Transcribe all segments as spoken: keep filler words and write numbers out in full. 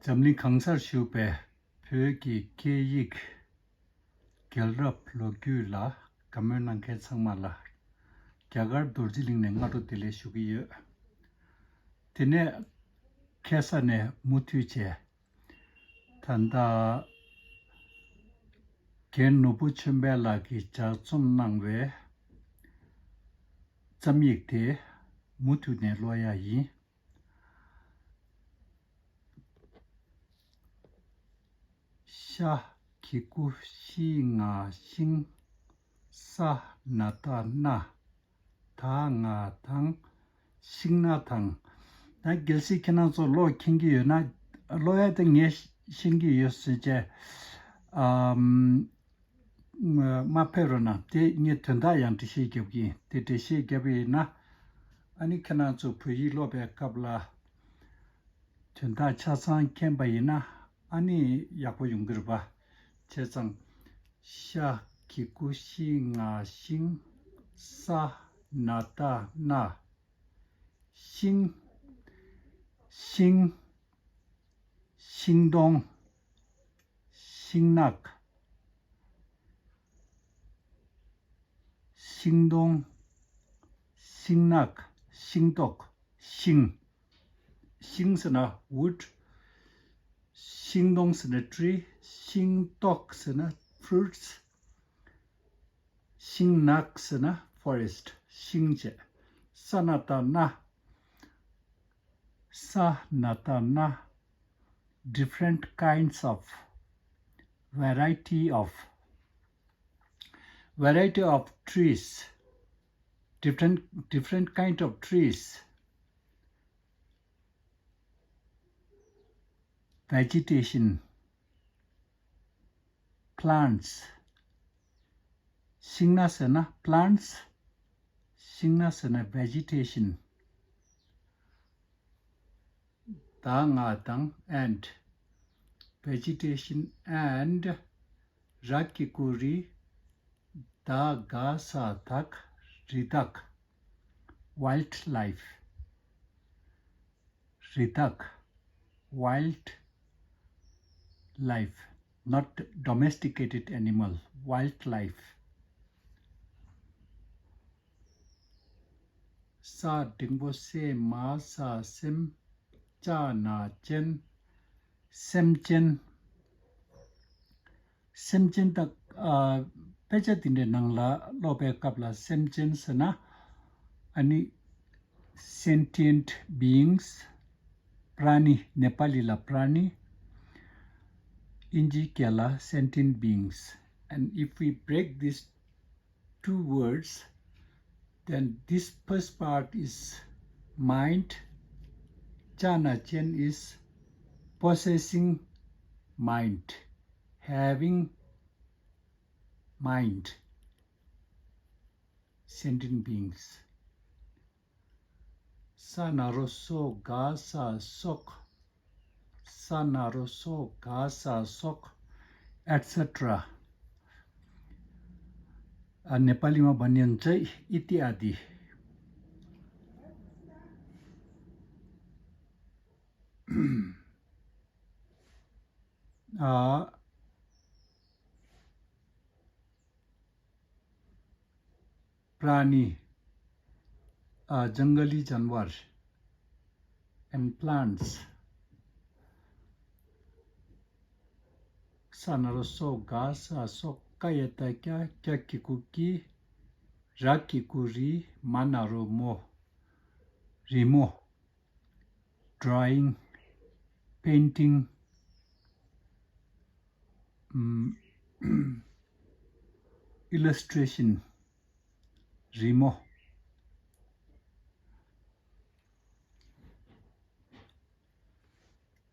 འཛམ་གླིང་གང་སར་བཞུགས་པའི་བོད་ཀྱི་སྐད་ཡིག་རྒྱལ་རབས་ལོ་རྒྱུས་ལ་བཀའ་མོལ་གནང་མཁན་ཚང་མ་ལ་རྒྱ་གར་རྡོ་རྗེ་གླིང་ནས་སྔ་དྲོ་བདེ་ལེགས་ཞུ་གི་ཡོད། དེ་ནས་ཁ་སང་ནས་མུ་མཐུད་བྱས། ད་ལྟ་རྒན་ནོར་བུ་ཆོས་འཕེལ་ལགས་ཀྱིས་ལྗགས་རྩོམ་གནང་བའི་རྩོམ་ཡིག་དེ་མུ་མཐུད་ནས་ཀློག་ཡ་ཡིན། ཤ་གི་གུ་ཤི་ང་ཤིང་། ས་ན་ད་སྣ། ད་ང་དང་། ཤིང་ན་དང་། ད་གལ་སྲིད་ཁྱེད་རང་ཚོ་ཀློག་མཁྱེན་གྱི་ཡོད་ན། ཀློག་ཡ་དེ་ངས་ཤེས་ཀྱི་ཡོད་ཟེར་བྱས། ཨམ། མ་ཕེབས་རོགས་གནང་། དེ་ངས་དོན་དག་ཡང་འགྲེལ་བཤད་རྒྱབ་ཀྱི་ཡིན། དེ་འགྲེལ་བཤད་རྒྱབ་པ་ཡིན་ན། ཨ་ནི་ཁྱེད་རང་ཚོ་བོད་ཡིག་ཀློག་པའི་སྐབས་ལ་དོན་དག་ཆ་ཚང་མཁྱེན་པ་ཡིན་ན་ཨ་ནི་ཡག་པོ་ཡོང་གི་རེད་པ། བྱས་ཙང་། ཤ་གི་གུ་ཤི་ང་ཤིང་། ས་ན་ད་སྣ། ཤིང་། ཤིང་། ཤིང་སྡོང་། ཤིང་ནགས། ཤིང་སྡོང་། ཤིང་ནགས། ཤིང་ཏོག་ཤིང་། ཤིང་ཟེར་ན་wood། ཤིང་སྡོང་ཟེར་ན་tree། ཤིང་ཏོག་ཟེར་ན་fruits། ཤིང་ནགས་ཟེར་ན་forest། ཤིང་བྱས། ས་ན་ད་སྣ། ས་ན་ད་སྣ། Different kinds of, variety of, variety of trees, different, different kind of trees, vegetation, plants. ཤིང་ནགས་ཟེར་ན་plants། ཤིང་ནགས་ཟེར་ན་vegetation། ད་ང་དང་and, vegetation and, ར་གི་གུ་རི། ད་ག་ས་དག་རི་དྭགས། Wildlife. རི་དྭགས། Wild life, not domesticated animal, wildlife. ས་འགྲེང་བུ་ས་མ་ས་སེམས། ཅ་ན་ཅན། སེམས་ཅན། སེམས་ཅན་དག་ཨ། དཔེ་ཆ་འདི་འདྲའི་ནང་ལ་ཀློག་པའི་སྐབས་ལ་སེམས་ཅན་ཟེར་ན། ཨ་ནི། sentient beings, པྲ་ཎི། ནེ་པ་ལི་ལ་པྲ་ཎི། དབྱིན་ཇིའི་སྐད་ལ་sentient beings. And if we break this two words, then this first part is mind, ཅ་ན་ཅན་is possessing mind, having mind, sentient beings. ས་ན་རོ་སོ་ག་ས་སོགས། ས་ན་རོ་སོ་ག་ས་སོགས། et cetera. ཨ། नेपालीमा भन्ने हुन्छ इत्यादि। ཨ། པྲ་ཎི། ཨ། जंगली जानवर and plants. ས་ན་རོ་སོ་ག་ས་སོགས། ཀ་ཡ་བཏགས་སྐྱ། ཀྱ་གི་གུ་ཀྱི། ར་གི་གུ་རི། མ་ན་རོ་མོ། རི་མོ། drawing, painting, ཨམ། illustration, རི་མོ།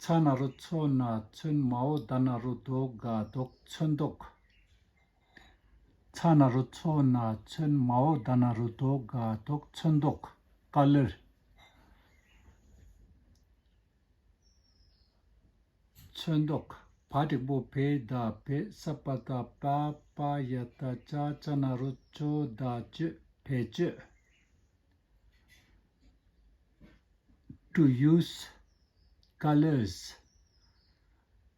ཚ་ན་རོ་ཚོ་ན་ཚོན། མའོ་ད་ན་རོ་དོ་ག་དོག་ཚོན་མདོག་ཚ་ན་རོ་ཚོ་ན་ཚོན། མའོ་ད་ན་རོ་དོ་ག་དོག་ཚོན་མདོག colour. ཚོན་མདོག་བ་འགྲེང་བུ་བེ་ད་བེད། ས་པ་ད་པ། པ་ཡ་བཏགས་སྐྱ། ཅ་ན་རོ་ཅོ་ད་སྤྱོད། བེད་སྤྱོད། To use colours.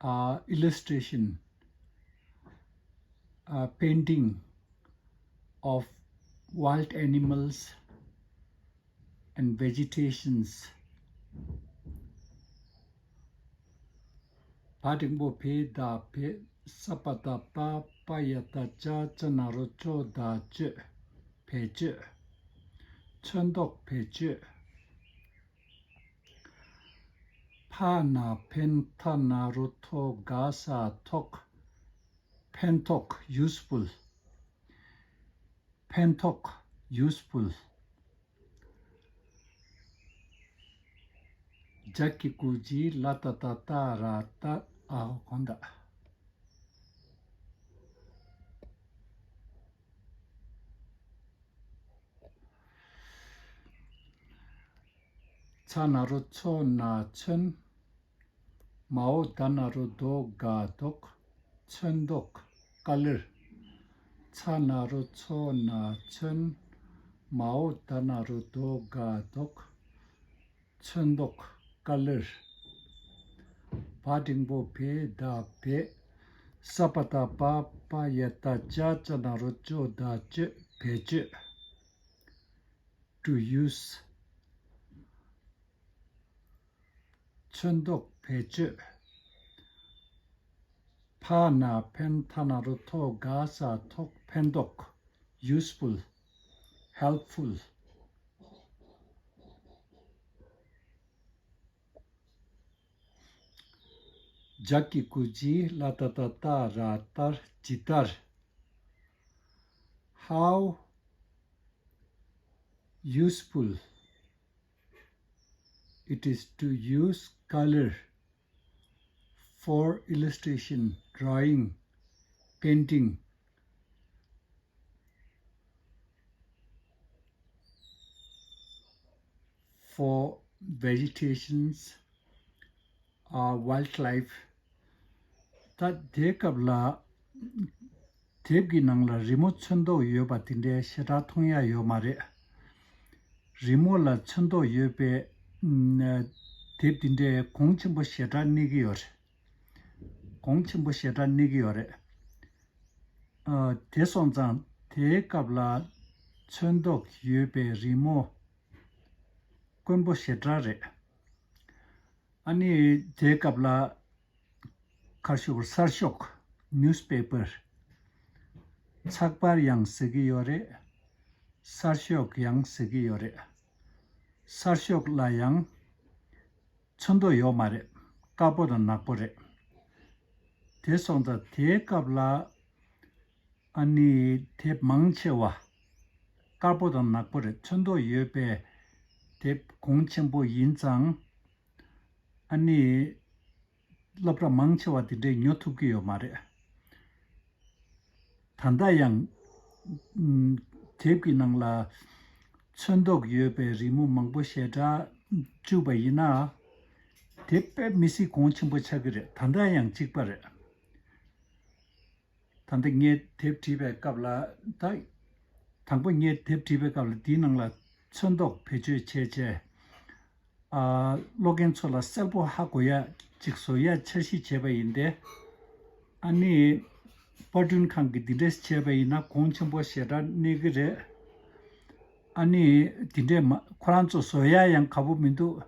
uh, illustration, uh, painting of wild animals and vegetations. བ་འགྲེང་བུ་བེ་ད་བེད། ས་པ་བཏགས་སྤ། པ་ཡ་བཏགས་སྤྱ། ཙ་ན་རོ་ཙོ་ད་སྤྱོད། བེད་སྤྱོད། ཚོན་མདོག་བེད་སྤྱོད། ཕ་ན་འཕན། ཐ་ན་རོ་ཐོ། ག་ས་ཐོག་ཕན་ཐོགས། useful། ཕན་ཐོགས། useful། ཇ་གི་གུ་ཇི། ལ་ཏ་བཏགས་ལྟ། ར་ལྟར། ཨ་ཧོ་གོ་ད། ཚ་ན་རོ་ཚོ་ན་ཚོན། མའོ་ད་ན་རོ་དོ་ག་མདོག་ཚོན་མདོག color། ཚ་ན་རོ་ཚོ་ན་ཚོན། མའོ་ད་ན་རོ་དོ་ག་མདོག་ཚོན་མདོག color། བ་འགྲེང་བུ་བེ་ད་བེད། ས་པ་བཏགས་སྤ། པ་ཡ་བཏགས་སྤྱ། ཙ་ན་རོ་ཙོ་ད་སྤྱོད། བེད་སྤྱོད། to use། ཚོན་མདོག་བེད་སྤྱོད། ཕ་ན་འཕན། ཐ་ན་རོ་ཐོ། ག་ས་ཐོག་ཕན་ཐོགས། useful། helpful། ཇ་གི་གུ་ཇི། ལ་ཏ་བཏགས་ལྟ། ར་ལྟར། ཇི་ལྟར། How useful it is to use color for illustration, drawing, painting, for vegetations, uh, wildlife. ད་དེའི་སྐབས་ལ་དེབ་ཀྱི་ནང་ལ་རི་མོ་ཚོན་མདོག་ཡོད་པ་དེ་འདྲའི་ཞེ་དྲག་མཐོང་ཡ་ཡོད་མ་རེད། རི་མོ་ལ་ཚོན་མདོག་ཡོད་པའི་ཨ་དེབ་དེ་འདྲའི་གོང་ཆེན་པོ་ཞེ་དྲག་གནས་ཀྱི་ཡོད་རེད། གོང་ཆེན་པོ་ཞེ་དྲག་གནས་ཀྱི་ཡོད་རེད། ཨ་དེ་སོང་ཙང་དེའི་སྐབས་ལ་ཚོན་མདོག་ཡོད་པའི་རི་མོ་དཀོན་པོ་ཞེ་དྲག་རེད། ཨ་ནི་དེའི་སྐབས་ལ་ཁ་ཤོག་གསར་ཤོག newspaper ཚགས་པར་ཡང་ཟེར་གྱི་ཡོད་རེད། གསར་ཤོག་ཡང་ཟེར་གྱི་ཡོད་རེད། གསར་ཤོག་ལ་ཡང་ཚོན་མདོག་ཡོད་མ་རེད། དཀར་པོ་དང་ནག་པོ་རེད། དེ་སོང་ཙང་དེའི་སྐབས་ལ་ཨ་ནི་དེབ་མང་ཆེ་བ་དཀར་པོ་དང་ནག་པོ་རེད། ཚོན་མདོག་ཡོད་པའི་དེབ་གོང་ཆེན་པོ་ཡིན་ཙང་ཨ་ནི་སློབ་གྲྭ་མང་ཆེ་བ་དེ་འདྲས་ཉོ་ཐུབ་ཀྱི་ཡོད་མ་རེད། ད་ལྟ་ཡང་ཨུམ་དེབ་ཀྱི་ནང་ལ་ཚོན་མདོག་ཡོད་པའི་རི་མོ་མང་པོ་ཞེ་དྲག་བཅུག་པ་ཡིན་ན་དེབ་དཔེ་མི་སྲིད་གོང་ཆེན་པོ་ཆགས་ཀྱི་རེད། ད་ལྟ་ཡང་གཅིག་པ་རེད། ད་ལྟ་ངས་དེབ་བྲིས་པའི་སྐབས་ལ་ད་དང་པོ་ངས་དེབ་བྲིས་པའི་སྐབས་ལ་དེའི་ནང་ལ་ཚོན་མདོག་བེད་སྤྱོད་བྱས་བྱས། ཨ་ཀློག་མཁན་ཚོ་ལ་གསལ་པོ་ཧ་གོ་ཡ་ཅིག་བཟོ་ཡ་འཆར་གཞི་བྱས་པ་ཡིན་ཏེ། ཨ་ནི་པར་སྐྲུན་ཁང་གིས་འདི་འདྲས་བྱས་པ་ཡིན་ན་གོང་ཆེན་པོ་ཞེ་དྲག་གནས་ཀྱི་རེད། ཨ་ནི་འདི་འདྲས་མ་ཁོ་རང་ཚོ་བཟོ་ཡ་ཡང་དགའ་པོ་མི་འདུག་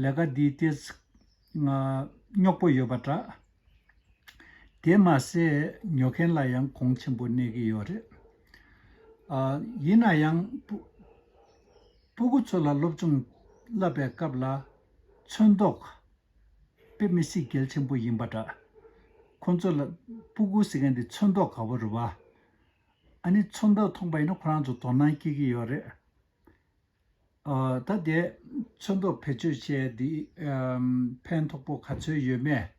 ལས་ཀ་འདི་ཏོག་ཙམ་རྙོག་པོ་ཡོད་པ་འདྲ། དེ་མ་ཟད་ཉོ་མཁན་ལ་ཡང་གོང་ཆེན་པོ་གནས་ཀྱི་ཡོད་རེད། ཨ་ཡིན་ན་ཡང་སྤུ་སྤུ་གུ་ཚོ་ལ་སློབ་སྦྱོང་བསླབ་པའི་སྐབས་ལ་ཚོན་མདོག་དཔེ་མི་སྲིད་གལ་ཆེན་པོ་ཡིན་པ་འདྲ། ཁོ་ཚོ་ལ་སྤུ་གུ་ཟེར་མཁན་དེ་ཚོན་མདོག་དགའ་པོ་རེད་བ། ཨ་ནི་ཚོན་མདོག་མཐོང་པ་ཡིན་ན་ཁོ་རང་ཚོ་དོ་སྣང་སྐྱེ་གི་ཡོད་རེད། ཨ་ད་དེ་ཚོན་མདོག་བེད་སྤྱོད་བྱས་འདི་ཨམ་ཕན་ཐོགས་པོ་ག་ཚོད་ཡོད་མེད།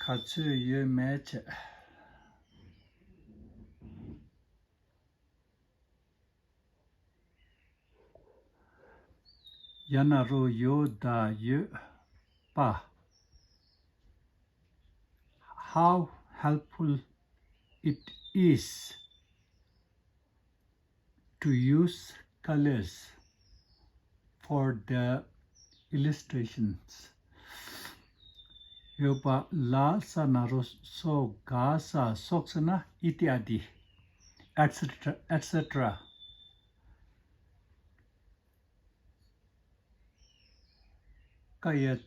ག་ཚོད་ཡོད་མེད་བྱས། ཡ་ན་རོ་ཡོ་ད་ཡོད་པ། How helpful it is to use colors for the illustrations. ཡོད་པ་ལ་ས་ན་རོ་སོ་ག་ས་སོགས་ཟེར་ན་ཨི་ཏི་ཨ་དི། ཨེཊ་སེ་ཊ་ར། ཨེཊ་སེ་ཊ་ར། ཀ་ཡ།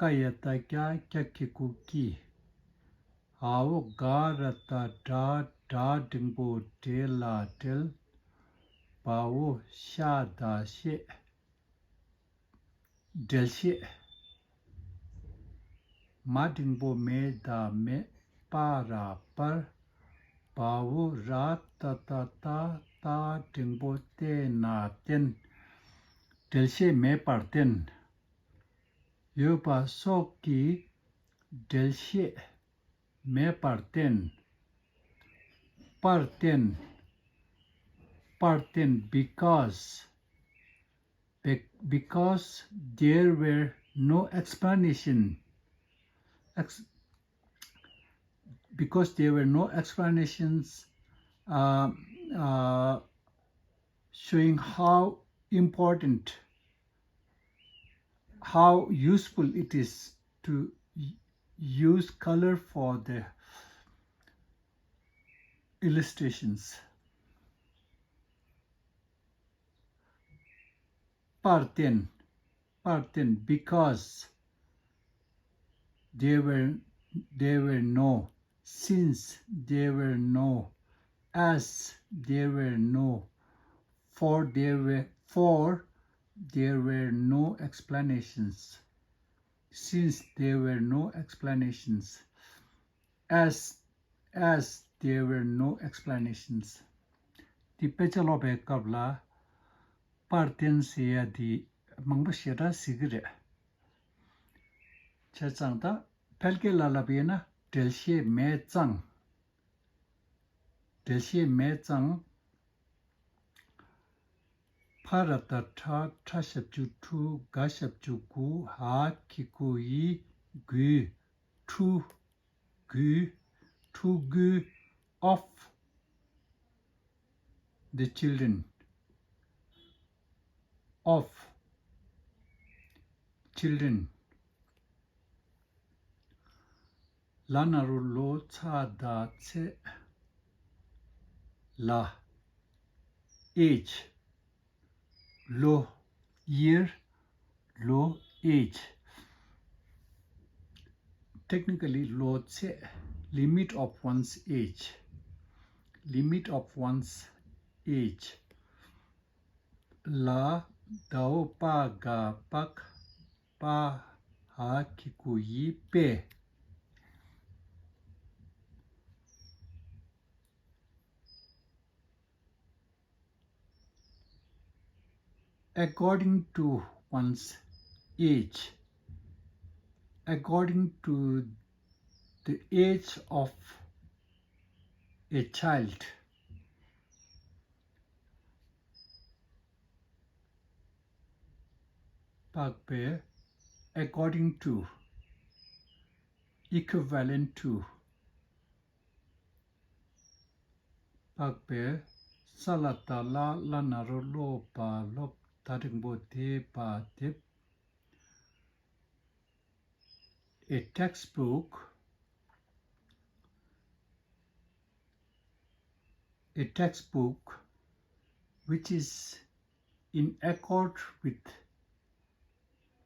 ཀ་ཡ་བཏགས་ཀྱ། ཀྱ་གི་གུ་ཀྱི། འ་འོག་ག་ར་བཏགས་གྲ། གྲ་འགྲེང་བུ་འགྲེ་ལ་བྲེལ། བ་འོག་ཤ་བཏགས་བཤད། འགྲེལ་བཤད། མ་འགྲེང་བུ་མེ་བཏགས་མེད། པ་ར་པར། བ་འོག་ར་བཏགས་བཏགས་བཏགས། བཏགས་འགྲེང་བུ་བཏགས་ན་བརྟེན། འགྲེལ་བཤད་མེད་པར་བརྟེན། ཡོད་པ་སོགས་ཀྱི་འགྲེལ་བཤད་མེད་པར་བརྟེན། པར་བརྟེན། པར་བརྟེན། Because, be- because there were no explanation, ex- because there were no explanations, uh, uh, showing how important, how useful it is to use color for the illustrations. པར་བརྟེན། པར་བརྟེན། Because there were, there were no, since there were no, as there were no, for there were, for there were no explanations, since there were no explanations, as, as there were no explanations. འདི་དཔེ་ཆ་ཀློག་པའི་སྐབས་ལ་པར་བརྟེན་ཟེར་ཡ་འདི་མང་པོ་ཞེ་དྲག་གཟིགས་ཀྱི་རེད། བྱས་ཙང་ད་ཕལ་སྐད་ལ་ལབ་ཡིན་ན་འགྲེལ་བཤད་མེད་ཙང་། འགྲེལ་བཤད་མེད་ཙང་། ཕ་ར་བཏགས་ཕྲ། ཕྲ་ཞབས་ཀྱུ་ཕྲུ། ག་ཞབས་ཀྱུ་གུ། འ་གི་གུ་འི། གུ། ཕྲུ་གུ། ཕྲུ་གུ། Of the children. Of children. ལ་ན་རོ་ལོ་ཚ་ད་ཚེ། ལ། Age. ལོ། Year. ལོ། Age. Technically, ལོ་ཚད། Limit of one's age. Limit of one's age. ལ། ད་འོག་པ་ག་པག་པ། འ་གི་གུ་འི། པས། According to one's age, according to the age of a child. པགས་པས། According to, equivalent to. པགས་པས། ས་ལ་བཏགས་སླ། སླ་ན་རོ་སློ། བ་སློབ། ད་འགྲེང་བུ་དེ། བ་དེབ། A textbook, a textbook which is in accord with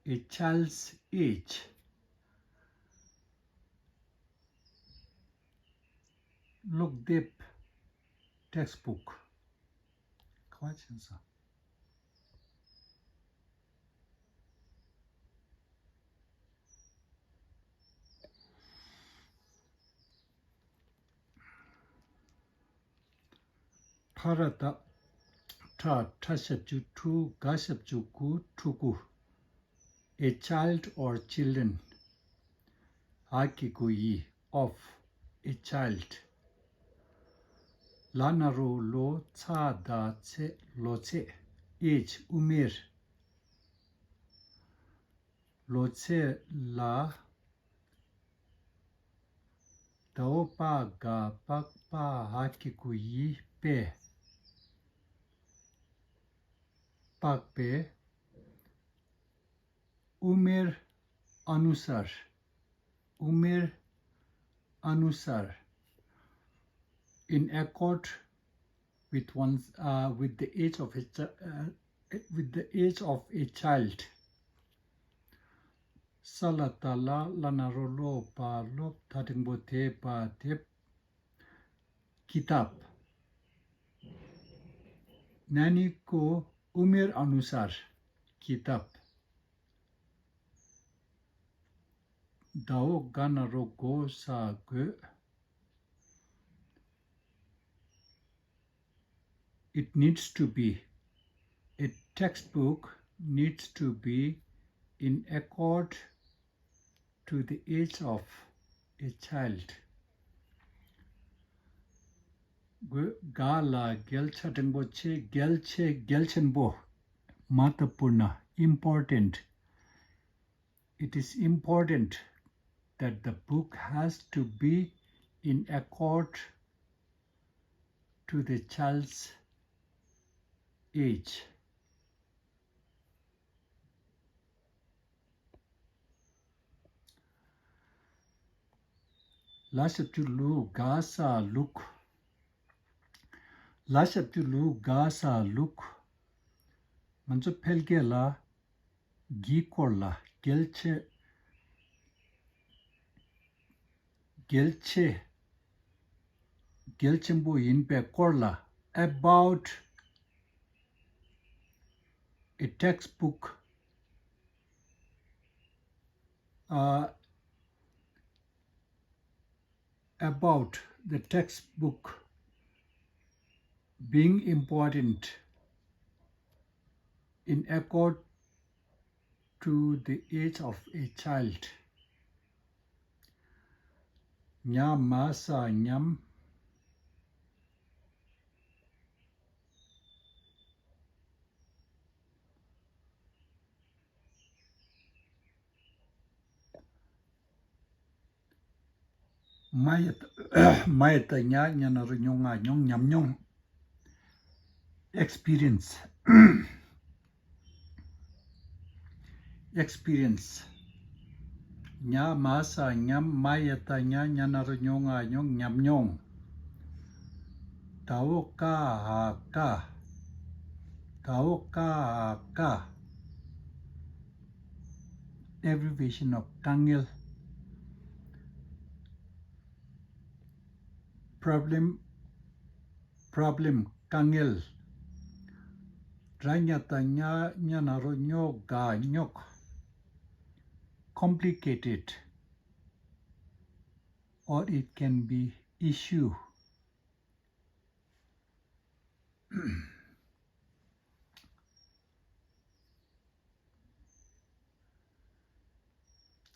a child's age. སློབ་དེབ། Textbook. ག་བ་ཕྱིན་སོང་། ཕ་ར་བཏགས་ཕྲ། ཕྲ་ཞབས་ཀྱུ་ཕྲུ། ག་ཞབས་ཀྱུ་གུ། ཕྲུ་གུ། A child or children. འ་གི་གུ་འི། Of a child. ལ་ན་རོ་ལོ། ཚ་ད་ཚེ། ལོ་ཚད། Age. དབུ་མེད། ལོ་ཚད་ལ། ད་འོག་པ་ག་པག་པ། འ་གི་གུ་འི། པས། པགས་པས། དབུ་མེད་ अनुसार, उमेर अनुसार, in accord with one's, uh, with the age of a ch- uh, with the age of a child. ས་ལ་བཏགས་སླ། སླ་ན་རོ་སློ་བ་སློབ། ད་འགྲེང་བུ་དེ་བ་དེབ། किताब। नानी को उमेर अनुसार किताब। ཟླ་འོག་ག་ན་རོ་གོ་ས་གོས། It needs to be, a textbook needs to be in accord to the age of a child. གོས། ག་ལ་གལ། ཆ་འགྲེང་བུ་ཆེ། གལ་ཆེ། གལ་ཆེན་པོ། महत्वपूर्ण, important. It is important that the book has to be in accord to the child's age. ལ་ཞབས་ཀྱུ་ལུ་ག་ས་ལུག། ལ་ཞབས་ཀྱུ་ལུ་ག་ས་ལུག། ང་ཚོ་ཕལ་སྐད་ལ་གི་སྐོར་ལ་གལ་ཆེ། གལ་ཆེ། གལ་ཆེན་པོ་ཡིན་པའི་སྐོར་ལ། About a textbook, uh, about the textbook being important in accord to the age of a child. ཉ་མ་ས་ཉམས། མ་ཡ་ད། མ་ཡ་ད་ཉ། ཉ་ན་རོ་ཉོ་ང་མྱོང་། ཉམས་མྱོང་། Experience. Experience. ཉ་མ་ས་ཉམས། མ་ཡ་ད་ཉ། ཉ་ན་རོ་ཉོ་ང་མྱོང་། ཉམས་མྱོང་། ད་འོག་ག་འ་ཀ། ད་འོག་ག་འ་ཀ། Abbreviation of དཀའ་ངལ། problem, problem དཀའ་ངལ། ར་ཉ་ད་ཉ། ཉ་ན་རོ་ཉོ་ག་རྙོག complicated, or it can be issue.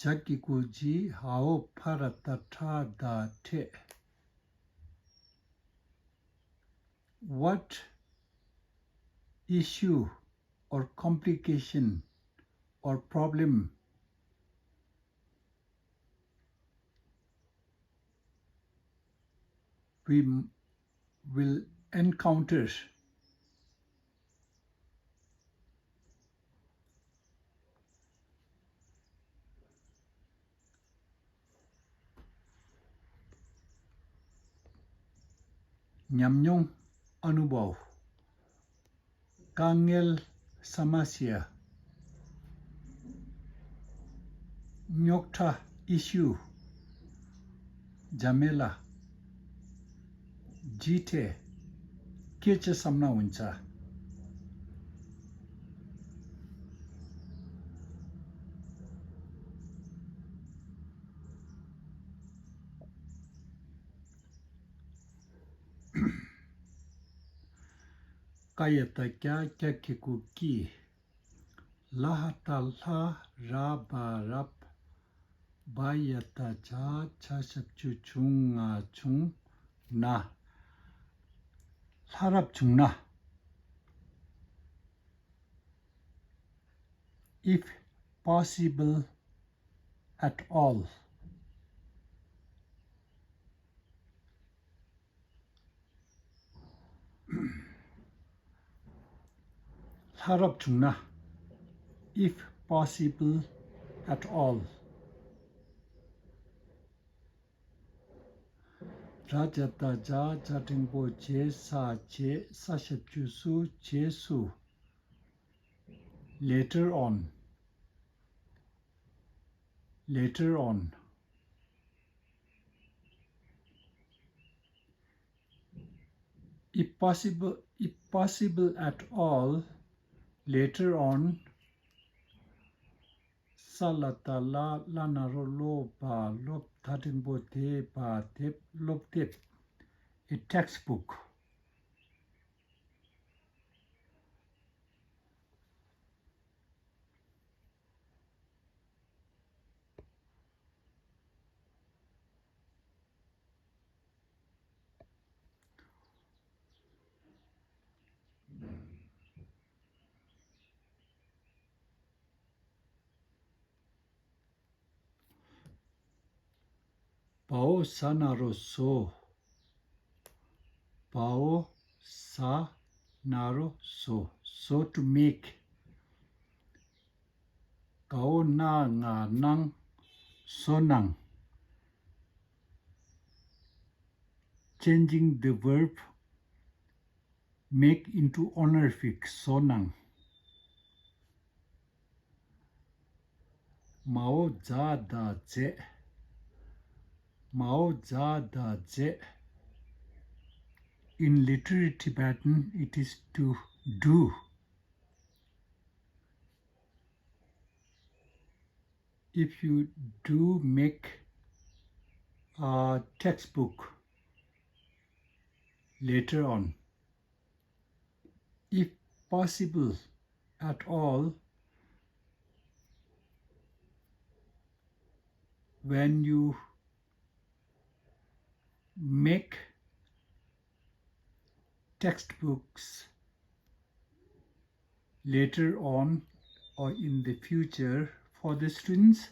ཇ་གི་གུ་ཇི། འ་འོག་ཕ་ར་ཏ་ཕྲ་ད་ཕྲད། What issue or complication or problem we m- will encounter? ཉམས་མྱོང་། अनुभव། དཀའ་ངལ། समस्या། རྙོག་དྲ། issue། झमेला། ཇི་འདྲ། སྐད་ཆ་བསམ་ན་འུན་ཆ། ཀ་ཡ་ད་ཀྱ། ཀྱ་གི་གུ་ཀྱི། ལ་ཧ་ད་ལྷ། ར་བ་རབ། བ་ཡ་ད་བྱ། ཆ་ཞབས་ཀྱུ་ཆུ་ང་ཆུང་། ན། ལྷ་རབ་བྱུང་ན། If possible at all. ལྷ་རབ་བྱུང་ན། If possible at all. ར་ཇ་བཏགས་རྗ། རྗ་འགྲེང་བུ་རྗེ། ས་རྗེས། ས་ཞབས་ཀྱུ་སུ། རྗེས་སུ། Later on. Later on. If possible, if possible at all, later on. ས་ལ་བཏགས་སླ། སླ་ན་རོ་སློ། བ་སློབ། ད་འགྲེང་བུ་དེ། བ་དེབ། སློབ་དེབ། A textbook. བའོ་ཟ་ན་རོ་བཟོ། བའོ་ཟ་ན་རོ་བཟོ། བཟོ། To make. གའོ་ན་ང་གནང་། བཟོ་གནང་། Changing the verb make into honorific. བཟོ་གནང་། མའོ་ཛ་ད་མཛད། མའོ་ཛ་ད་མཛད། In literary Tibetan, it is to do. If you do make a textbook later on, if possible at all, when you make textbooks later on or in the future for the students.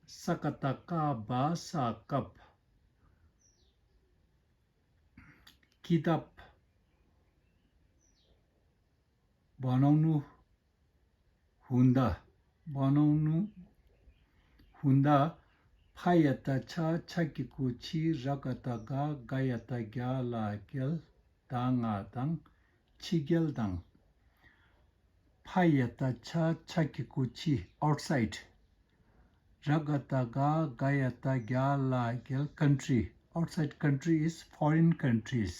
ས་ཀ་བཏགས་སྐ། བ་ས་སྐབས། ཀི་ཏབ། བ་ནང་ནུ། ཧུན་ད། བ་ནང་ནུ་ཧུན་ད། ཕ་ཡ་བཏགས་ཕྱ། ཕྱ་གི་གུ་ཕྱི། ར་ག་བཏགས་རྒ། རྒ་ཡ་བཏགས་རྒྱ། ལ་རྒྱལ། ད་ང་དང་། ཕྱི་རྒྱལ་དང་། ཕ་ཡ་བཏགས་ཕྱ། ཕྱ་གི་གུ་ཕྱི། Outside. ར་ག་བཏགས་རྒ། རྒ་ཡ་བཏགས་རྒྱ། ལ་རྒྱལ། Country. Outside country is foreign countries.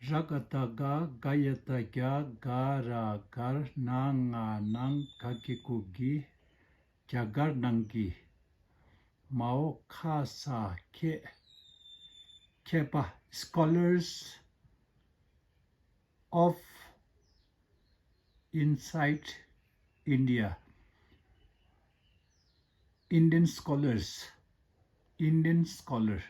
ར་ག་བཏགས་རྒ། རྒ་ཡ་བཏགས་རྒྱ། རྒ་ར་རྒར། ན་ང་ནང་། ག་གི་གུ་གི། རྒྱ་གར་ནང་གི། མའོ་ཁ་ས་མཁས། མཁས་པ། Scholars of inside India. Indian scholars. Indian scholar.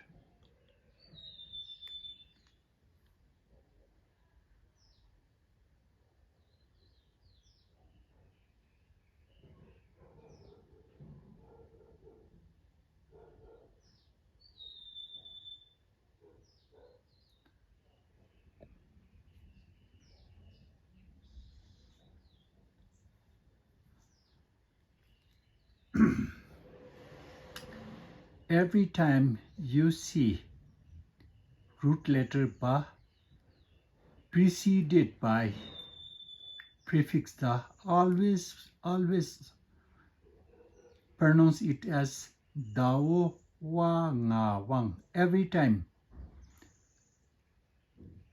Every time you see root letter ba preceded by prefix da, always, always pronounce it as dao wa nga wang. Every time,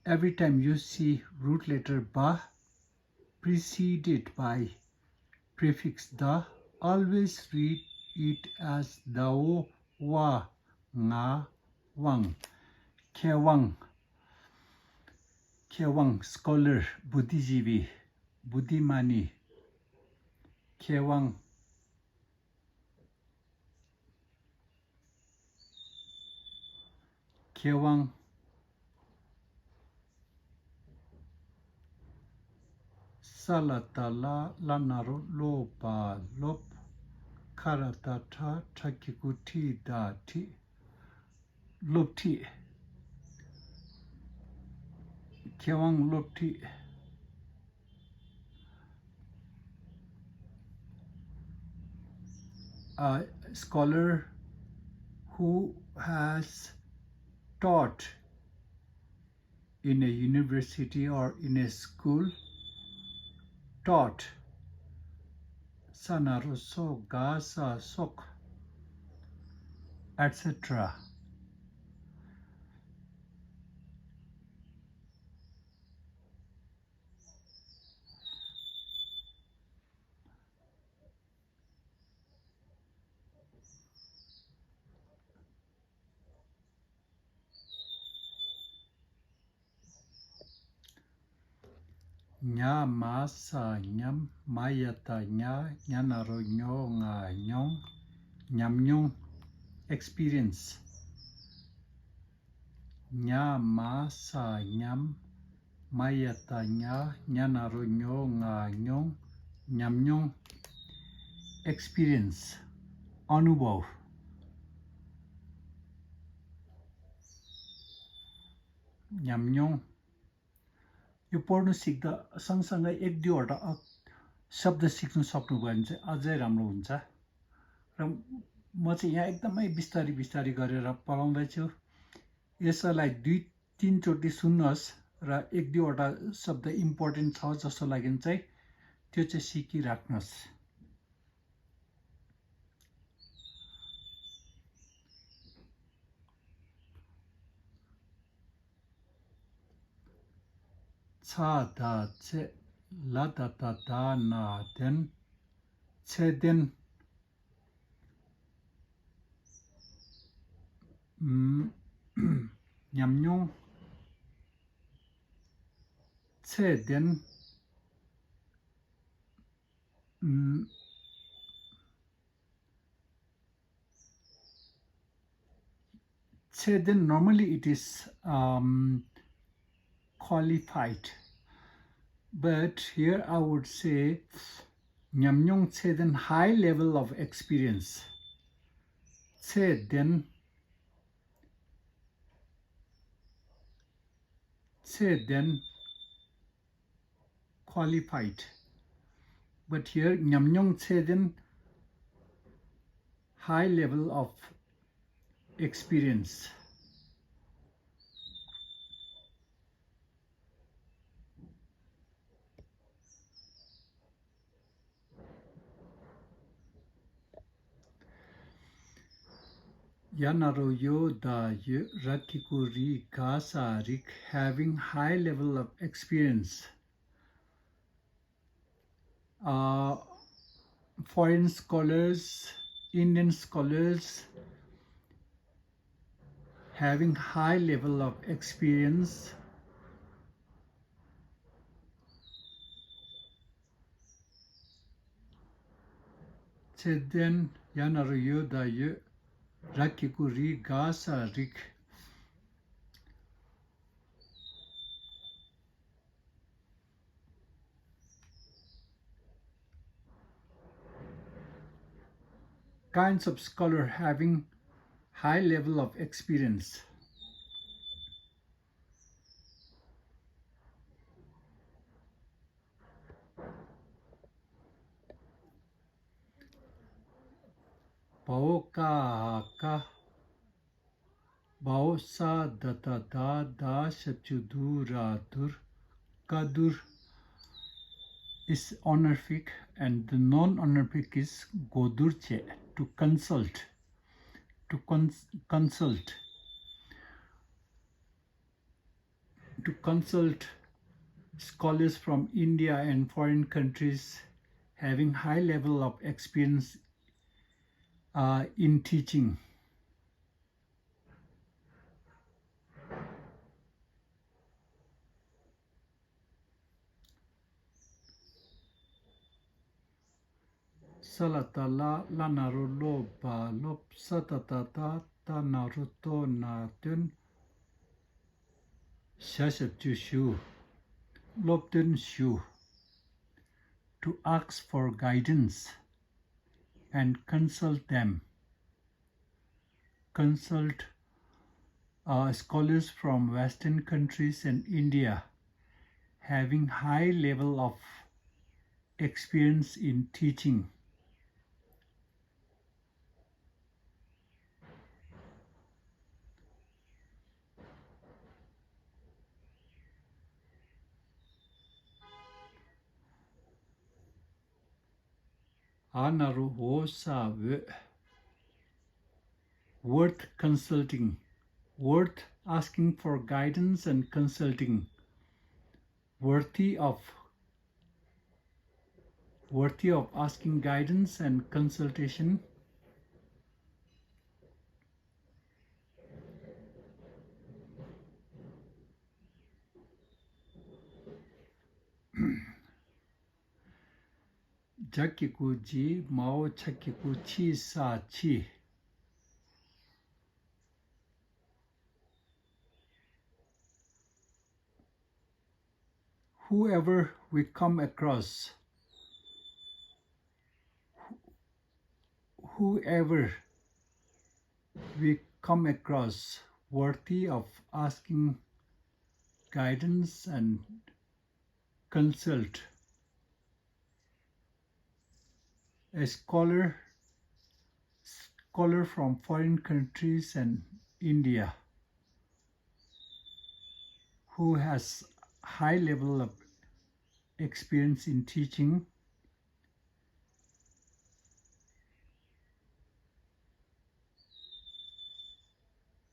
every time you see root letter ba preceded by prefix da, always read it as dao wa nga wang. མཁས་དབང་། མཁས་དབང་། Scholar. བུ་དི་ཇི་བི། བུ་དི་མ་ནི། མཁས་དབང་། མཁས་དབང་། ས་ལ་བཏགས་སླ། སླ་ན་རོ་སློ། བ་སློབ། ཁ་ར་བཏགས་ཁྲ། ཁྲ་གི་གུ་ཁྲི་ད་ཁྲིད། སློབ་ཁྲིད། མཁས་དབང་སློབ་ཁྲིད། A scholar who has taught in a university or in a school, taught. Sa na ro so, ga sa sok, et cetera. ཉ་མ་ས་ཉམས། མ་ཡ་བཏགས་མྱ། ཉ་ན་རོ་ཉོ། ང་མྱོང་། ཉམས་མྱོང་། Experience. ཉ་མ་ས་ཉམས། མ་ཡ་བཏགས་མྱ། ཉ་ན་རོ་ཉོ། ང་མྱོང་། ཉམས་མྱོང་། Experience. अनुभव. ཉམས་མྱོང་། यो पढ्नु सिक्दा सँगसँगै एक दुईवटा अ- शब्द सिक्न सक्नुभयो भने चाहिँ अझै राम्रो हुन्छ। र म चाहिँ यहाँ एकदमै बिस्तारी बिस्तारी गरेर पढाउँदैछु। यसैलाई दुई तिनचोटि सुन्नुहोस् र एक दुईवटा शब्द इम्पोर्टेन्ट छ जस्तो लाग्यो भने चाहिँ त्यो चाहिँ सिकिराख्नुहोस्। ཚ་ད་ཚད། ལ་ད་བཏགས་ལྡ་ན་ལྡན། ཚད་ལྡན། ཨམ། ཉམས་མྱོང་། ཚད་ལྡན། ཚད་ལྡན། Normally it is um, qualified, but here I would say ཉམས་མྱོང་ཚད་ལྡན། High level of experience. ཚད་ལྡན། ཚད་ལྡན། Qualified. But here ཉམས་མྱོང་ཚད་ལྡན། High level of experience. ཡ་ན་རོ་ཡོ་ད་ཡོད། ར་གི་གུ་རི། ག་ས་རིག Having high level of experience. Uh, foreign scholars, Indian scholars having high level of experience. ཚད་ལྡན། ཡ་ན་རོ་ཡོ་ད་ཡོད། ར་གི་གུ་རི། ག་ས་རིག Kinds of scholar having high level of experience. བའོ་ཀ་ཀ། བའོ་ས་ད་བཏགས་སྡ། སྡ་ཞབས་ཀྱུ་སྡུ་ར་སྡུར། ཀ་སྡུར། Is honorific and the non-honorific is གོ་བསྡུར་བྱེད། To consult. To cons- consult. To consult scholars from India and foreign countries having high level of experience uh, in teaching. ས་ལ་བཏགས་སླ། སླ་ན་རོ་སློ་བ་སློབ། ས་ད་བཏགས་སྡ། སྡ་ན་རོ་སྡོ་ན་སྡོན། ཞ་ཞབས་ཀྱུ་ཞུ། སློབ་སྟོན་ཞུ། To ask for guidance. and consult them. Consult uh, scholars from Western countries and India having high level of experience in teaching. ཨ་ན་རོ་འོ་ས་འོད། Worth consulting. Worth asking for guidance and consulting. Worthy of worthy of asking guidance and consultation. ཇ་གི་གུ་ཇི་མ་འོ་ཆ་གི་གུ་ཆི་ས་ཆི། Whoever we come across, whoever we come across worthy of asking guidance and consult. A scholar, scholar from foreign countries and India who has high level of experience in teaching.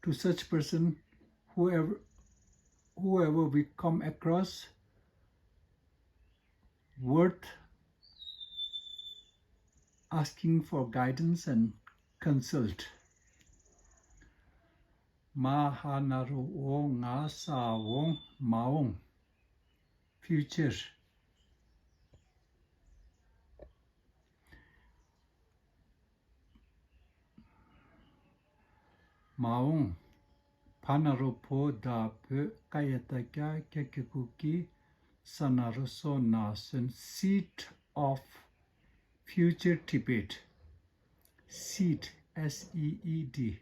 To such person, whoever whoever we come across, worth asking for guidance and consult. མ་ཧ་ན་རོ་འོ་ང་ས་འོང་མ་འོང་། Future. མ་འོང་། ཕ་ན་རོ་ཕོ་ད་བོད། ཀ་ཡ་ཏ་ཀྱ། ཀྱ་གི་གུ་ཀྱི། ས་ན་རོ་སོ་ན་སོན། Seed of future Tibet. Seed, S E E D.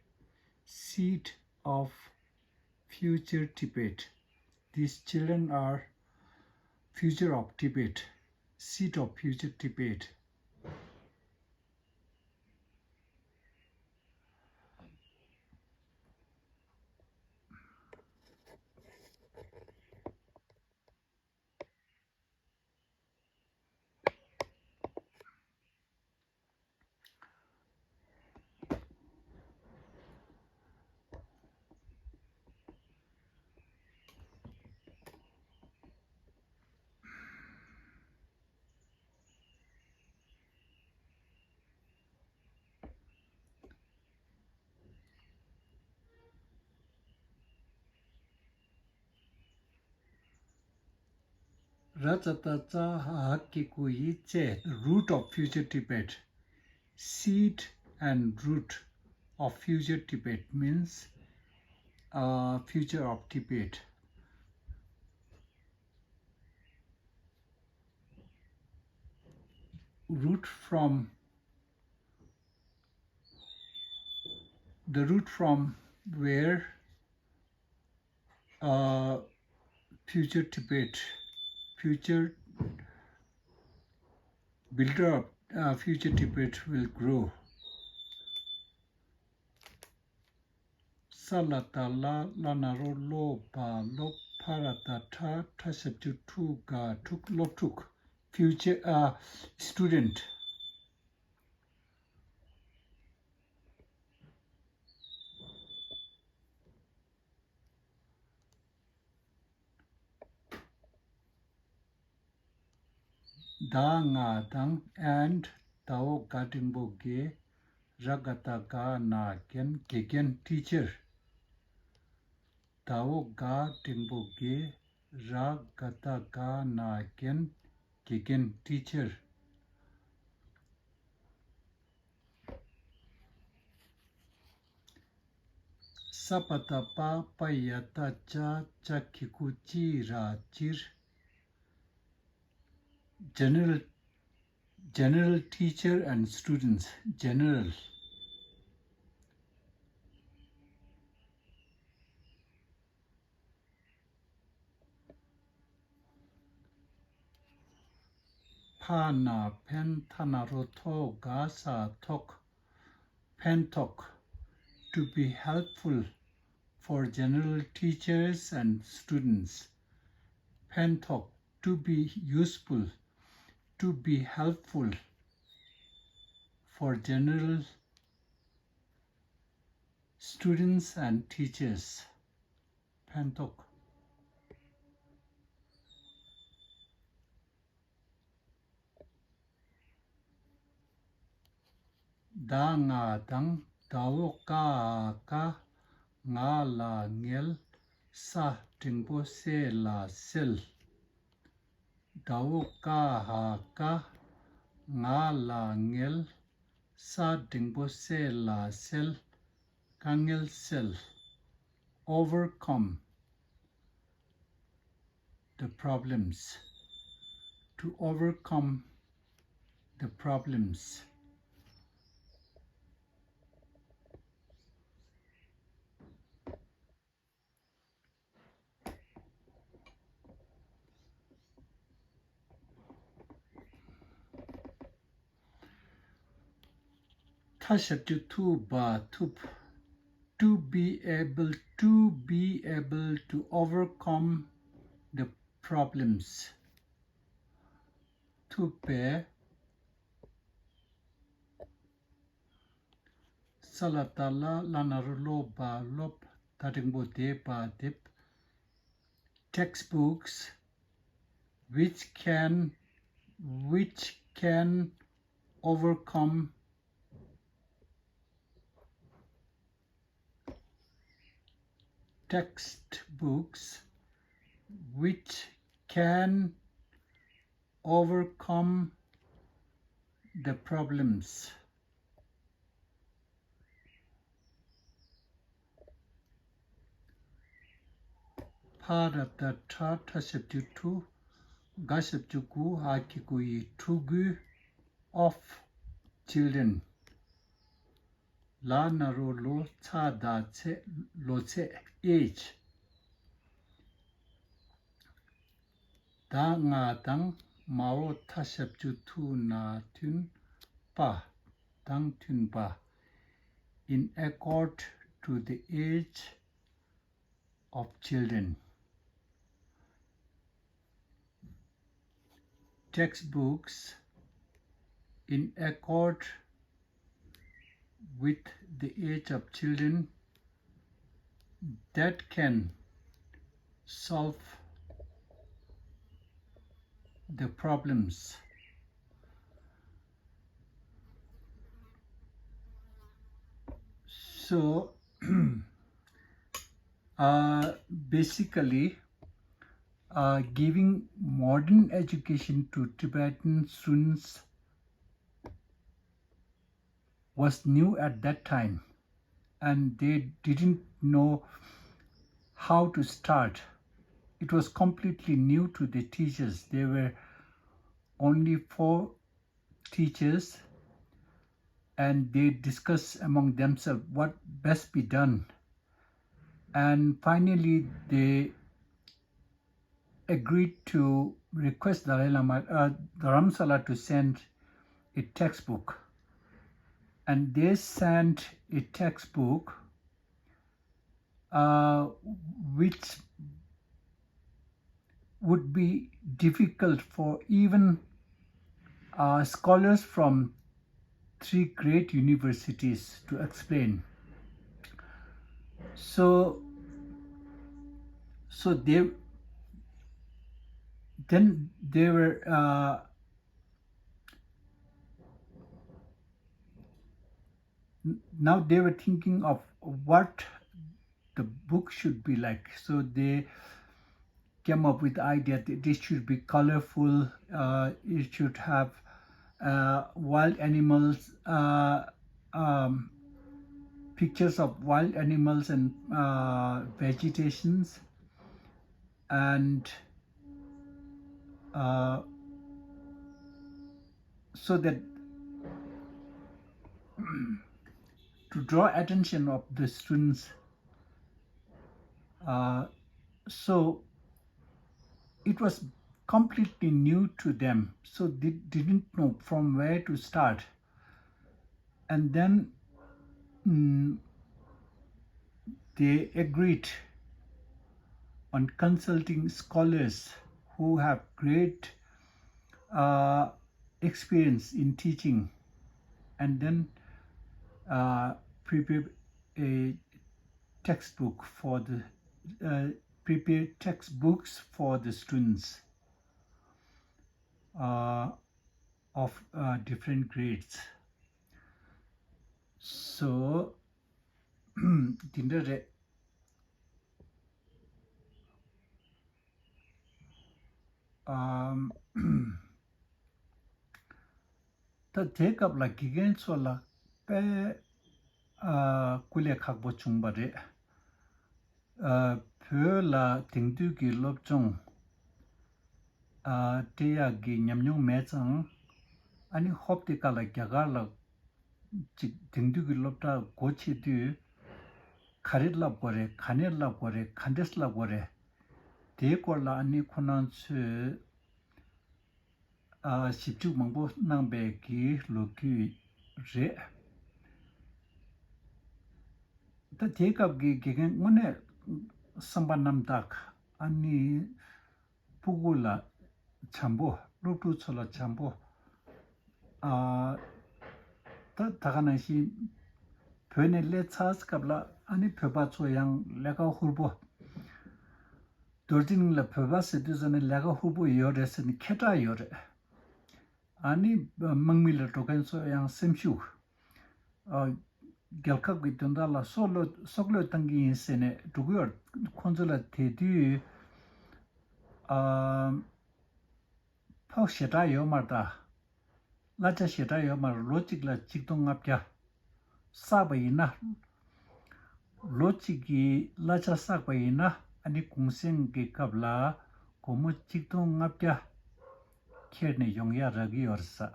Seed of future Tibet. These children are future of Tibet. Seed of future Tibet. ར་ཙ་ཏ་ཙ་ཧ་གི་གུ་ཡི་ཙེ། Root of future Tibet. Seed and root of future Tibet means uh, future of Tibet. Root from the root from where uh, future Tibet, future builder of uh, future Tibet will grow. ས་ལ་ཏ་ལ། ལ་ན་རོ་ལོ། བ་ལོ། ཕ་ར་ཏ་ཕྲ། ཕྲ་ཞབས་ཀྱུ་ཕྲུ། ག་ཕྲུག་སློབ་ཕྲུག future uh, student. ད་ང་དང་། and ད་འོ་ག་འགྲེང་བུ་དགེ། ར་ག་བཏགས་རྒ་ན་རྒན། དགེ་རྒན་teacher. ད་འོ་ག་འགྲེང་བུ་དགེ། ར་ག་བཏགས་རྒ་ན་རྒན། དགེ་རྒན་teacher. ས་པ་བཏགས་པ། པ་ཡ་བཏགས་པྱ། ཅ་གི་གུ་ཅི་ར་ཅིར། General General teacher and students. General. ཕ་ན་ཕན་ཐ་ན་རོ་ཐོ་ག་ས་ཐོག་ཕན་ཐོགས། To be helpful for general teachers and students. ཕན་ཐོགས། To be useful. To be helpful for general students and teachers. ཕན་ཐོགས། ད་ང་དང་ཟླ་བོ་ཀ་ཧ་ཀ་ང་ལ་ངལ། ས་འགྲེང་བུ་སེ་ལ་སེལ། ཟླ་བོ་ཀ་ཧ་ཀ་ང་ལ་ངལ། ས་འགྲེང་བུ་སེ་ལ་སེལ། དཀའ་ངལ་སེལ། Overcome the problems. To overcome the problems. ཐ་ཞབས་ཀྱུ་ཐུ་བ་ཐུབ། To be able, to be able to overcome the problems. ཐུབ་པའི། ས་ལ་བཏགས་སླ། བླ་ན་རོ་སློ་བ་སློབ། ད་འགྲེང་བུ་དེ་བ་འདེབས། Textbooks which can, which can overcome, textbooks which can overcome the problems. ཕ་ར་བཏགས་ཕྲ། ཕྲ་ཞབས་ཀྱུ་ཕྲུ། ག་ཞབས་ཀྱུ་གུ། འ་གི་གུ་འི། ཕྲུ་གུ་of children. ལ་ན་རོ་ལོ། ཚ་ད་ཚད། ལོ་ཚད། Age. ད་ང་དང་མ་འོ་ཐ་ཞབས་ཀྱུ་ཐུ་ན་མཐུན་པ། དང་མཐུན་པ། In accord to the age of children. Textbooks in accord with the age of children that can solve the problems. So, uh, basically, uh, giving modern education to Tibetan students was new at that time, and they didn't know how to start. It was completely new to the teachers. There were only four teachers, and they discussed among themselves what best be done. And finally, they agreed to request Dalai Lama, uh, Dharamsala to send a textbook. And they sent a textbook, uh, which would be difficult for even, uh, scholars from three great universities to explain. So, so they, then they were, uh, n-, now they were thinking of what the book should be like. So they came up with the idea that this should be colorful, uh, it should have, uh, wild animals, uh, um, pictures of wild animals and, uh, vegetations, and, uh, so that to draw attention of the students, uh, so it was completely new to them, so they didn't know from where to start. And then, mm, they agreed on consulting scholars who have great, uh, experience in teaching, and then, uh, prepare a textbook for the, uh, prepare textbooks for the students, uh, of, uh, different grades. So, དེ་འདྲ་རེད། ཨམ། ད་དེའི་སྐབས་ལ་དགེ་རྒན་ཚོ་ལ་དཔེ། ཨ། སྐུ་ལས་ཁག་པོ་བྱུང་བ་རེད། ཨ། བོད་ལ་དེང་དུས་ཀྱི་སློབ་སྦྱོང་། ཨ། སྤྲད་ཡག་གི་ཉམས་མྱོང་མེད་ཙང་། ཨ་ནི་ཧོབ་དེ་ཀ་ལ་རྒྱ་གར་ལ་ཅིག་དེང་དུས་ཀྱི་སློབ་གྲྭ་སྒོ་ཕྱེ་དུས། ག་རེ་བསླབ་དགོས་རེད། ག་ནས་བསླབ་དགོས་རེད། ག་འདྲས་བསླབ་དགོས་རེད། དེའི་སྐོར་ལ་ཨ་ནི་ཁོ་རང་ཚོས། ཨ། ཞིབ་འཇུག་མང་པོ་གནང་པའི་གི་ལོ་རྒྱུས་རེད། ད་དེའི་སྐབས་ཀྱི་དགེ་རྒན་དངོས་གནས་བསམ་པ་རྣམ་དག་ཨ་ནི་སྤུ་གུ་ལ་བྱམས་པོ། སློབ་ཕྲུག་ཚོ་ལ་བྱམས་པོ། ཨ། ད་ད་ག་ནང་བཞིན་བོད་ནས་སླེབས་ཚར་སྐབས་ལ་ཨ་ནི་བོད་པ་ཚོ་ཡང་ལས་ཀ་ཧུར་པོ། རྡོར་གཅིག་གླིང་ལ་བོད་པ་ཟེར་དུས་ཙམ་ནས་ལས་ཀ་ཧུར་པོ་ཡོད་རེད་ཟེར་ནས་ཁྱད་དྲག་ཡོད་རེད། ཨ་ནི་དམག་མི་ལ་འགྲོ་མཁན་ཚོ་ཡང་སེམས་ཤུགས། ཨ། རྒྱལ་ཁབ་ཀྱི་དོན་དག་ལ་སྲོག་བློས་སྲོག་བློས་བཏང་གི་ཡིན་ཟེར་ནས་འགྲོ་གི་ཡོད། ཁོང་ཚོ་ལ་དེ་དུས། ཨ། ཕོགས་ཞེ་དྲག་ཡོད་མ་རེད་ད། གླ་ཆ་ཞེ་དྲག་ཡོད་མ་རེད། ལོ་གཅིག་ལ་གཅིག་སྟོང་ལྔ་བརྒྱ། བསགས་པ་ཡིན་ན། ལོ་གཅིག་གི་གླ་ཆ་བསགས་པ་ཡིན་ན་ཨ་ནི་གུང་སེང་གི་སྐབས་ལ་སྒོར་མོ་གཅིག་སྟོང་ལྔ་བརྒྱ་ཁྱེར་ནས་ཡོང་ཡ་རག་གི་ཡོད་རེད་ས།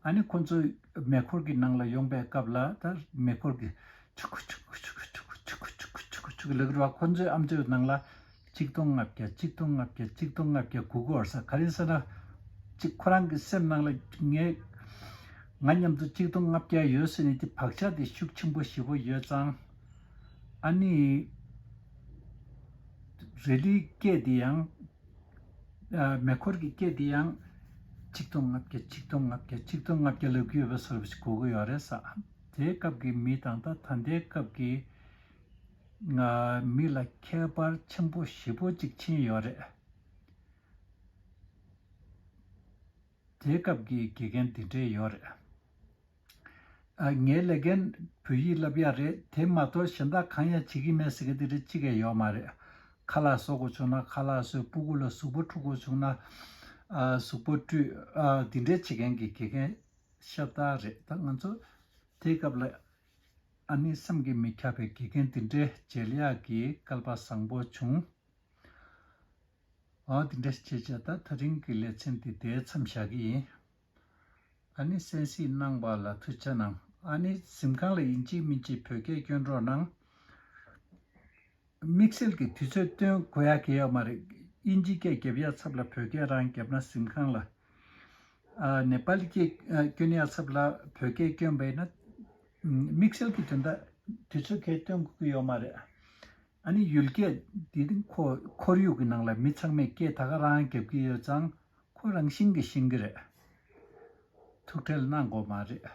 ཨ་ནི་ཁོ་ཚོའི་མེ་འཁོར་གྱི་ནང་ལ་ཡོང་པའི་སྐབས་ལ་ད་མེ་འཁོར་གྱི་ཆུ་ཁུ་ཆུ་ཁུ་ཆུ་ཁུ་ཆུ་ཁུ་ཆུ་ཁུ་ཆུ་ཁུ་ཆུ་ཁུ་ལབ་ཀྱི་རེད་བ། ཁོ་ཚོའི་ཨམ་ཅོག་ནང་ལ་གཅིག་སྟོང་ལྔ་བརྒྱ། གཅིག་སྟོང་ལྔ་བརྒྱ། གཅིག་སྟོང་ལྔ་བརྒྱ་སྒུག་གི་ཡོད་ས། ག་རེ་ཟེར་ན། གཅིག་ཁོ་རང་གི་སེམས་ནང་ལ་ངས་ང་མཉམ་དུ་གཅིག་སྟོང་ལྔ་བརྒྱ་ཡོད་ཟེར་ནས་དེ་བག་ཆགས་དེ་ཤུགས་ཆེན་པོ་ཞེ་པོ་ཡོད་ཙང་། ཨ་ནི་རེ་ལིའི་སྐད་དེ་ཡང་། ཨ། མེ་འཁོར་གྱི་སྐད་དེ་ཡང་གཅིག་སྟོང་ལྔ་བརྒྱ། གཅིག་སྟོང་ལྔ་བརྒྱ། གཅིག་སྟོང་ལྔ་བརྒྱ་ལབ་ཀྱི་ཡོད་པའི་བཟོ་འདྲ་ཞིག་གོ་གི་ཡོད་རེད་ས། དེའི་སྐབས་ཀྱི་མི་དང་ད་ད་ལྟའི་སྐབས་ཀྱི་ང་མི་ལ་ཁྱད་པར་ཆེན་པོ་ཞེ་པོ་ཅིག་ཕྱིན་ཡོད་རེད། དེའི་སྐབས་ཀྱི་དགེ་རྒན་འདི་འདྲས་ཡོད་རེད། ཨ། ངའི་ལས་འགན་བོད་ཡིག་བསླབ་ཡག་རེད། དེ་མ་གཏོགས་གཞན་དག་གང་ཡང་བྱེད་ཀྱི་མེད་ཟེར་མཁན་དེ་འདྲ་གཅིག་ཀྱང་ཡོད་མ་རེད། ཁ་ལག་བཟོ་དགོས་བྱུང་ན་ཁ་ལག་བཟོས། སྤུ་གུ་ལ་གཟུགས་པོ་འཁྲུད་དགོས་བྱུང་ན། ཨ། གཟུགས་པོ་འཁྲུད། ཨ། འདི་འདྲས་བྱེད་མཁན་གྱི་དགེ་རྒན་ཤ་སྟག་རེད། ད་ང་ཚོ་དེའི་སྐབས་ལ་ཨ་ནི་བསམ་གྱིས་མི་ཁྱབ་པའི་དགེ་རྒན་འདི་འདྲས་མཇལ་ཡག་གི་སྐལ་པ་བཟང་པོ་བྱུང་། ཨ། འདི་འདྲ་བྱས་བྱས་ད་ད་རིང་གི་ལེ་ཚན་འདི་དེའི་མཚམས་བཞག་གི་ཡིན། ཨ་ནི་གསན་གཟིགས་གནང་བ་ལ་ཐུགས་རྗེ་གནང་། ཨ་ནི་གཟིམ་ཁང་ལ་ཡིན་གཅིག་མིན་གཅིག་བོད་སྐད་སྐྱོན་རོགས་གནང་། དམིགས་བསལ་གྱི་དུས་ཚོད་སྟོན་དགོས་ཡ་གང་ཡང་ཡོད་མ་རེད། དབྱིན་ཇིའི་སྐད་རྒྱབ་ཡ་ཚབ་ལ་བོད་སྐད་རང་རྒྱབ་ན་གཟིམ་ཁང་ལ། ཨ། ནེ་པ་ལི་སྐད་སྐྱོན་ཡ་ཚབ་ལ་བོད་སྐད་སྐྱོན་པ་ཡིན་ན། དམིགས་བསལ་གྱི་དོན་དག་དུས་ཚོད་གང་ཡང་སྟོན་དགོས་ཀྱི་ཡོད་མ་རེད། ཨ་ནི་ཡུལ་སྐད་འདི་ཁོ་ཁོར་ཡུག་གི་ནང་ལ་མི་ཚང་མས་སྐད་ད་ག་རང་རྒྱབ་ཀྱི་ཡོད་ཙང་ཁོ་རང་བཞིན་གྱིས་ཤེས་ཀྱི་རེད། ཐུགས་ཁྲལ་གནང་དགོས་མ་རེད།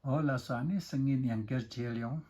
འོ་ལགས་སོ། ཨ་ནི་སང་ཉིན་ཡང་བསྐྱར་མཇལ་ཡོང་།